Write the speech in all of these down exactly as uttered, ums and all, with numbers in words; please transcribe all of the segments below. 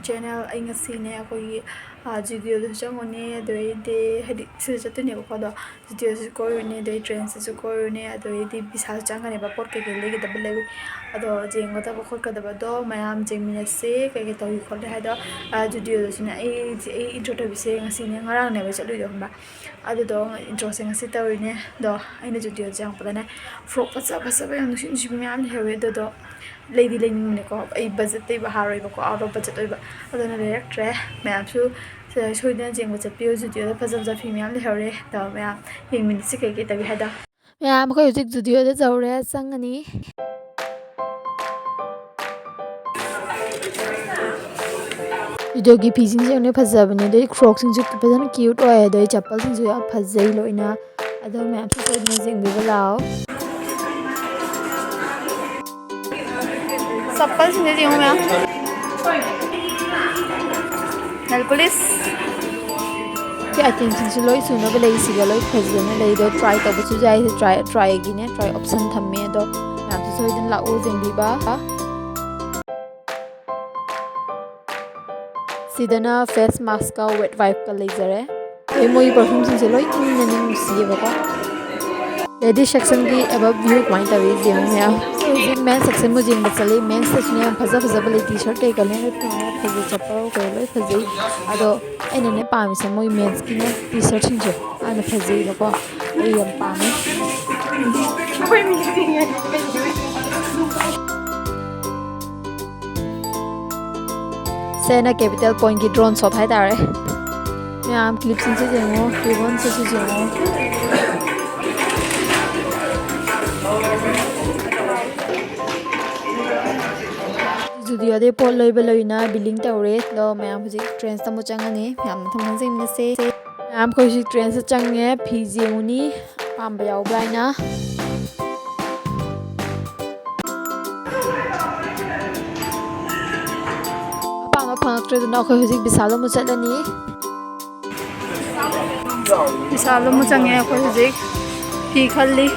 Channel꯫ ꯑꯩ ꯉꯁꯤꯅꯦ ꯑꯩꯈꯣꯏꯒꯤ, ꯑ, Zudio-ꯗꯁꯨ ꯆꯪꯉꯨꯅꯦ, ꯑꯗꯨꯗꯩꯗꯤ ꯍꯥꯏꯗꯤ ꯁꯤꯗ ꯆꯠꯇꯣꯏꯅꯦꯕꯀꯣ꯫ ꯑꯗꯣ Zudio-ꯁꯨ ꯀꯣꯏꯔꯨꯅꯦ, ꯑꯗꯩ Trends-ꯁꯨ ꯀꯣꯏꯔꯨꯅꯦ, ꯑꯗꯨꯗꯩꯗꯤ ꯕꯤꯁꯥꯜꯁꯨ ꯆꯪꯒꯅꯦꯕ, ꯄꯣꯠ ꯀꯩꯀꯩ ꯂꯩꯒꯗꯕ ꯂꯩ꯫ ꯑꯗꯣ ꯌꯦꯡꯒꯗꯕ ꯈꯣꯠꯀꯗꯕꯗꯣ ꯃꯌꯥꯝ ꯌꯦꯡꯃꯤꯟꯅꯁꯦ, ꯀꯩꯀꯩ ꯇꯧꯏ ꯈꯣꯠꯂꯤ ꯍꯥꯏꯗꯣ꯫ ꯑ, Zudio-ꯗꯁꯨꯅꯦ ꯑꯩ, ꯑꯩ intro ꯇꯧꯕꯤꯁꯦ ꯉꯁꯤꯅꯦ, ꯉꯔꯥꯡꯅꯦꯕ ꯆꯠꯂꯨꯏꯗꯣ ꯈꯪꯕ꯭ꯔꯥ? ꯑꯗꯨꯗꯣ intro-ꯁꯦ ꯉꯁꯤ ꯇꯧꯔꯤꯅꯦ꯫ ꯑꯗꯣ ꯑꯩꯅ Zudio-ꯗ ꯆꯪꯉꯛꯄꯗꯅꯦ frock ꯐꯖ ꯐꯖꯕ ꯌꯥꯝ ꯅꯨꯡꯁꯤ ꯅꯨꯡꯁꯤꯕ ꯃꯌꯥꯝ ꯂꯩꯍꯧꯋꯦ꯫ ꯑꯗꯨꯗꯣ ꯂꯩꯗꯤ ꯂꯩꯅꯤꯡꯕꯅꯦꯀꯣ, ꯑꯩ budget ꯂꯩꯕ ꯍꯥꯔꯣꯏꯕꯀꯣ, out of budget ꯑꯣꯏꯕ, ꯑꯗꯨꯅ ꯂꯩꯔꯛꯇ꯭ꯔꯦ꯫ ꯃꯌꯥꯝꯁꯨ ꯁꯣꯏꯗꯅ ꯌꯦꯡꯕ ꯆꯠꯄꯤꯌꯨ, Zudio-ꯗ ꯐꯖ ꯐꯖ ꯐꯤ ꯃꯌꯥꯝ ꯂꯩꯍꯧꯔꯦ꯫ ꯑꯗꯣ ꯃꯌꯥꯝ ꯌꯦꯡꯃꯤꯟꯅꯁꯤ ꯀꯩꯀꯩ ꯇꯧꯏ ꯍꯥꯏꯗꯣ꯫ ꯃꯌꯥꯝ ꯑꯩꯈꯣꯏ ꯍꯧꯖꯤꯛ Zudio-ꯗ ꯌꯧꯔꯦ, ꯆꯪꯉꯅꯤ꯫ Zudio-ꯒꯤ ꯐꯤꯁꯤꯡꯁꯦ ꯌꯥꯝꯅ ꯐꯖꯕꯅꯦ, ꯑꯗꯩ frock-ꯁꯤꯡꯁꯨ ꯐꯖꯅ cute ꯑꯣꯏ, ꯑꯗꯩ ꯆꯄꯜꯁꯤꯡꯁꯨ ꯌꯥꯝ ꯐꯖꯩ ꯂꯣꯏꯅ꯫ ꯑꯗꯣ ꯃꯌꯥꯝꯁꯨ ꯁꯣꯏꯗꯅ ꯌꯦꯡꯕꯤꯕ ꯂꯥꯛꯑꯣ꯫ ꯆꯄꯜꯁꯤꯡꯁꯦ ꯌꯦꯡꯉꯨ ꯃꯌꯥꯝ꯫ Nail polish꯫ ꯁꯤ item-ꯁꯤꯡꯁꯨ ꯂꯣꯏ ꯁꯨꯅꯕ ꯂꯩ, ꯁꯤꯒ ꯂꯣꯏ ꯐꯖꯅ ꯂꯩ꯫ ꯑꯗꯣ try ꯇꯧꯕꯁꯨ ꯌꯥꯏ, try, try-ꯒꯤꯅꯦ, try option ꯊꯝꯃꯦ꯫ ꯑꯗꯣ ꯃꯌꯥꯝꯁꯨ ꯁꯣꯏꯗꯅ ꯂꯥꯛꯎ ꯌꯦꯡꯕꯤꯕ꯫ ꯁꯤꯗꯅ face mask-ꯀ wet wipe-ꯀ ꯂꯩꯖꯔꯦ꯫ ꯑꯗꯩ ꯃꯣꯏꯒꯤ perfume-ꯁꯤꯡꯁꯦ ꯂꯣꯏ ꯏꯪꯅ ꯅꯨꯡꯁꯤꯌꯦꯕꯀꯣ꯫ Ladies section-ꯒꯤ above view ꯀꯃꯥꯏꯅ ꯇꯧꯏ ꯌꯦꯡꯉꯨ ꯃꯌꯥꯝ꯫ ꯍꯧꯖꯤꯛ men's section-ꯕꯨ ꯌꯦꯡꯕ ꯆꯠꯂꯤ꯫ Men's-ꯇꯁꯨꯅꯦ ꯌꯥꯝ ꯐꯖ ꯐꯖꯕ ꯂꯩ, T-shirt ꯀꯩꯀꯥ ꯂꯣꯏꯅ ꯐꯪꯉꯦ꯫ ꯐꯖꯩ, ꯆꯄꯜ ꯀꯩ ꯂꯣꯏ ꯐꯖꯩ꯫ ꯑꯗꯣ ꯑꯩꯅꯅꯦ ꯄꯥꯝꯃꯤꯁꯦ ꯃꯣꯏ men's-ꯀꯤꯅꯦ T-shirt-ꯁꯤꯡꯁꯦ ꯌꯥꯝꯅ ꯐꯖꯩꯕꯀꯣ, ꯑꯩ ꯌꯥꯝ ꯄꯥꯝꯃꯦ꯫ ꯁꯦꯅ Capital Point-ꯀꯤ drone shot ꯍꯥꯏꯇꯥꯔꯦ꯫ ꯃꯌꯥꯝ clip-ꯁꯤꯡꯁꯦ ꯌꯦꯡꯉꯣ, ribbon-ꯁꯤꯁꯨ ꯌꯦꯡꯉꯣ꯫ Zudio-ꯗꯩ ꯄꯣꯠ ꯂꯩꯕ ꯂꯣꯏꯅ billing ꯇꯧꯔꯦ꯫ ꯑꯗꯣ ꯃꯌꯥꯝ ꯍꯧꯖꯤꯛ Trends-ꯇ ꯑꯃꯨꯛ ꯆꯪꯉꯅꯤ꯫ ꯃꯌꯥꯝ ꯃꯊꯪ ꯃꯊꯪ ꯌꯦꯡꯃꯤꯟꯅꯁꯦ꯫ ꯃꯌꯥꯝ ꯑꯩꯈꯣꯏ ꯍꯧꯖꯤꯛ Trends-ꯇ ꯆꯪꯉꯦ, ꯐꯤ ꯌꯦꯡꯉꯨꯅꯤ꯫ ꯑꯄꯥꯝꯕ ꯌꯥꯎꯕ꯭ꯔꯥ ꯍꯥꯏꯅ꯫ ꯑꯄꯥꯝꯕ ꯐꯪꯉꯛꯇ꯭ꯔꯦꯗꯅ ꯑꯩꯈꯣꯏ ꯍꯧꯖꯤꯛ ꯕꯤꯁꯥꯜꯗ ꯑꯃꯨꯛ ꯆꯠꯂꯅꯤ꯫ ꯕꯤꯁꯥꯜꯗ ꯑꯃꯨꯛ ꯆꯪꯉꯦ ꯑꯩꯈꯣꯏ ꯍꯧꯖꯤꯛ ꯐꯤ ꯈꯜꯂꯤ꯫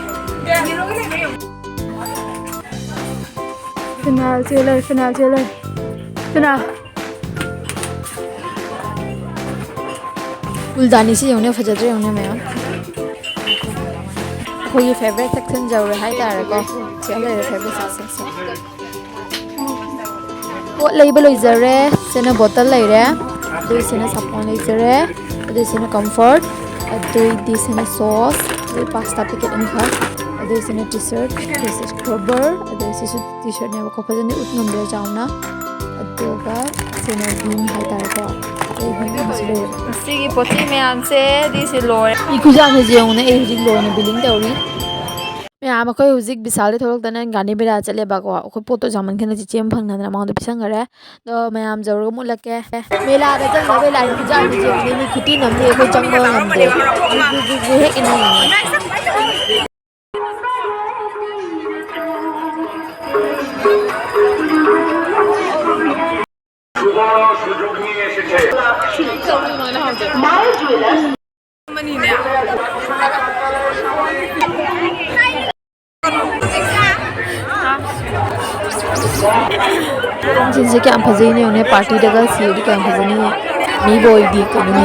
ꯐꯤꯅꯥꯜ ꯆꯦꯜꯂꯦ, ꯐꯤꯅꯥꯜ ꯆꯦꯜꯂꯦ꯫ ꯐꯤꯅꯥꯜ꯫ ꯐꯨꯜꯗꯥꯅꯤꯁꯤ ꯌꯦꯡꯉꯨꯅꯦ, ꯐꯖꯗ꯭ꯔꯥ ꯌꯦꯡꯉꯨꯅꯦ ꯃꯌꯥꯝ꯫ ꯑꯩꯈꯣꯏꯒꯤ ꯐꯦꯕꯔꯦꯠ ꯁꯦꯛꯁꯟ ꯌꯧꯔꯦ ꯍꯥꯏꯇꯥꯔꯦꯀꯣ꯫ ꯁꯤꯗ ꯂꯩꯔꯦ ꯐꯦꯕꯔꯦꯠ ꯁꯦꯛꯁꯟꯁꯦ꯫ ꯄꯣꯠ ꯂꯩꯕ ꯂꯣꯏꯖꯔꯦ꯫ ꯁꯤꯅ ꯕꯣꯇꯜ ꯂꯩꯔꯦ, ꯑꯗꯨꯏꯁꯤꯅ ꯁꯥꯄꯣꯟ ꯂꯩꯖꯔꯦ, ꯑꯗꯨꯏꯁꯤꯅ ꯀꯝꯐꯣꯔꯠ, ꯑꯗꯨꯏꯗꯤ ꯁꯤꯅ ꯁꯣꯁ, ꯑꯗꯨꯏ ꯄꯥꯁꯇꯥ ꯄꯦꯀꯦꯠ ꯑꯃꯈꯛ, ꯑꯗꯨꯏꯁꯤꯅ ꯇꯤ ꯁꯔꯠ, ꯑꯗꯨꯏꯁꯤ ꯁ꯭ꯀ꯭ꯔꯕꯔ, ꯑꯗꯨꯏꯁꯤꯁꯨ ꯇꯤ ꯁꯔꯠꯅꯦꯕꯀꯣ, ꯐꯖꯅ ꯎꯠ ꯉꯝꯗ꯭ꯔꯦ ꯆꯥꯎꯅ꯫ ꯑꯗꯨꯒ ꯁꯤꯅ ꯚꯤꯝ ꯍꯥꯏꯇꯥꯔꯦꯀꯣ, ꯑꯩ ꯚꯤꯝ ꯑꯃꯁꯨ ꯂꯩꯔꯦ꯫ ꯉꯁꯤꯒꯤ ꯄꯣꯠ ꯆꯩ ꯃꯌꯥꯝꯁꯦ ꯗꯤꯁꯤ ꯂꯣꯏꯔꯦ꯫ ꯃꯤ ꯈꯨꯌꯥꯝꯁꯦ ꯌꯦꯡꯉꯨꯅꯦ, ꯑꯩ ꯍꯧꯖꯤꯛ ꯂꯣꯏꯅ ꯕꯤꯂꯤꯡ ꯇꯧꯔꯤ꯫ ꯃꯌꯥꯝ, ꯑꯩꯈꯣꯏ ꯍꯧꯖꯤꯛ ꯕꯤꯁꯥꯜꯗ ꯊꯣꯛꯂꯛꯇꯅ ꯒꯥꯟꯙꯤ ꯃꯦꯂꯥ ꯆꯠꯂꯦꯕꯀꯣ꯫ ꯑꯩꯈꯣꯏ ꯄꯣꯠꯇꯣ ꯌꯥꯝꯃꯟꯈꯤꯅ ꯆꯤꯆꯦ ꯑꯃ ꯐꯪꯅꯗꯅ ꯃꯉꯣꯟꯗ ꯄꯤꯁꯟꯈꯔꯦ꯫ ꯑꯗꯣ ꯃꯌꯥꯝ ꯌꯧꯔꯒ ꯃꯨꯠꯂꯛꯀꯦ꯫ ꯃꯦꯂꯥꯗ ꯆꯪꯅꯕ ꯂꯥꯏꯟ ꯈꯨꯌꯥꯝꯁꯦ ꯌꯦꯡꯉꯨꯅꯦ, ꯃꯤ ꯈꯨꯇꯤꯟ ꯑꯃꯅꯤ, ꯑꯩꯈꯣꯏ ꯆꯪꯕ ꯉꯝꯗꯦ꯫ ꯒ꯭ꯔꯨ, ꯒ꯭ꯔꯨ, ꯒ꯭ꯔꯨ ꯍꯦꯛ ꯏꯟꯅ ꯌꯦꯡꯉꯦ꯫ ꯁꯤꯁꯦ ꯀꯌꯥꯝ ꯐꯖꯩꯅꯣ ꯌꯦꯡꯉꯨꯅꯦ, ꯄꯥꯔꯇꯤꯗꯒ ꯁꯤꯔꯗꯤ ꯀꯌꯥꯝ ꯐꯖꯅꯤ꯫ ꯃꯤ ꯂꯣꯏꯗꯤ ꯀꯩꯅꯣꯅꯦ꯫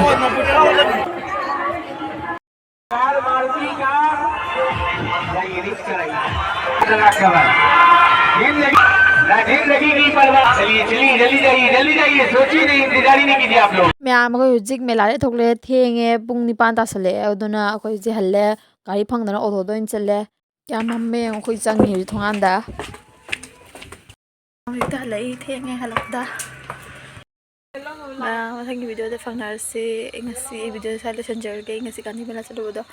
जिंदगी नहीं परवाह। चलिए, चलिए, जल्दी जाइए, जल्दी जाइए, सोचिए नहीं, इंतजार ही नहीं कीजिए आप लोग। ꯃꯌꯥꯝ, ꯑꯩꯈꯣꯏ ꯍꯧꯖꯤꯛ ꯃꯦꯂꯥꯗ ꯊꯣꯛꯂꯛꯑꯦ, ꯊꯦꯡꯉꯦ, ꯄꯨꯡ ꯅꯤꯄꯥꯟ ꯇꯥꯁꯜꯂꯛꯑꯦ, ꯑꯗꯨꯅ ꯑꯩꯈꯣꯏ ꯍꯧꯖꯤꯛ ꯍꯜꯂꯦ, ꯒꯥꯔꯤ ꯐꯪꯗꯅ ꯑꯣꯇꯣꯗ ꯑꯣꯏꯅ ꯆꯠꯂꯦ꯫ ꯀꯌꯥꯝ ꯃꯝꯃꯦ ꯌꯦꯡꯉꯣ, ꯑꯩꯈꯣꯏ ꯆꯪꯉꯤ ꯍꯧꯖꯤꯛ ꯊꯣꯡꯒꯥꯟꯗ꯫ ꯍꯧꯖꯤꯛꯇ ꯍꯜꯂꯛꯏ, ꯊꯦꯡꯉꯦ ꯍꯜꯂꯛꯄꯗ꯫ ꯃꯌꯥꯝ, ꯃꯊꯪꯒꯤ ꯚꯤꯗꯤꯑꯣꯗ ꯐꯪꯅꯔꯁꯤ꯫ ꯑꯩ ꯉꯁꯤ ꯑꯩ ꯚꯤꯗꯤꯑꯣ ꯁ꯭ꯋꯥꯏꯗ ꯂꯣꯏꯁꯤꯟꯖꯔꯒꯦ꯫ ꯑꯩ ꯉꯁꯤ ꯒꯥꯟꯙꯤ ꯃꯦꯂꯥ ꯆꯠꯂꯨꯕꯗꯣ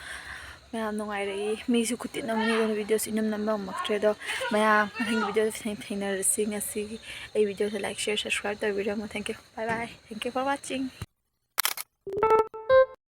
ꯃꯌꯥꯝ ꯅꯨꯡꯉꯥꯏꯔꯛꯏ꯫ ꯃꯤꯁꯨ ꯈꯨꯇꯤꯟ ꯑꯃꯅꯤ, ꯑꯗꯨꯅ ꯚꯤꯗꯤꯑꯣꯁꯨ ꯏꯅꯝ ꯅꯝꯕ ꯉꯝꯃꯛꯇ꯭ꯔꯦ꯫ ꯑꯗꯣ ꯃꯌꯥꯝ, ꯃꯊꯪꯒꯤ ꯚꯤꯗꯤꯑꯣꯗ ꯊꯦꯡ-, ꯊꯦꯡꯅꯔꯁꯤ꯫ ꯉꯁꯤꯒꯤ ꯑꯩ ꯚꯤꯗꯤꯑꯣꯁꯦ like, share, subscribe ꯇꯧꯕꯤꯔꯝꯃꯣ꯫ Thank you. Bye bye. Thank you for watching.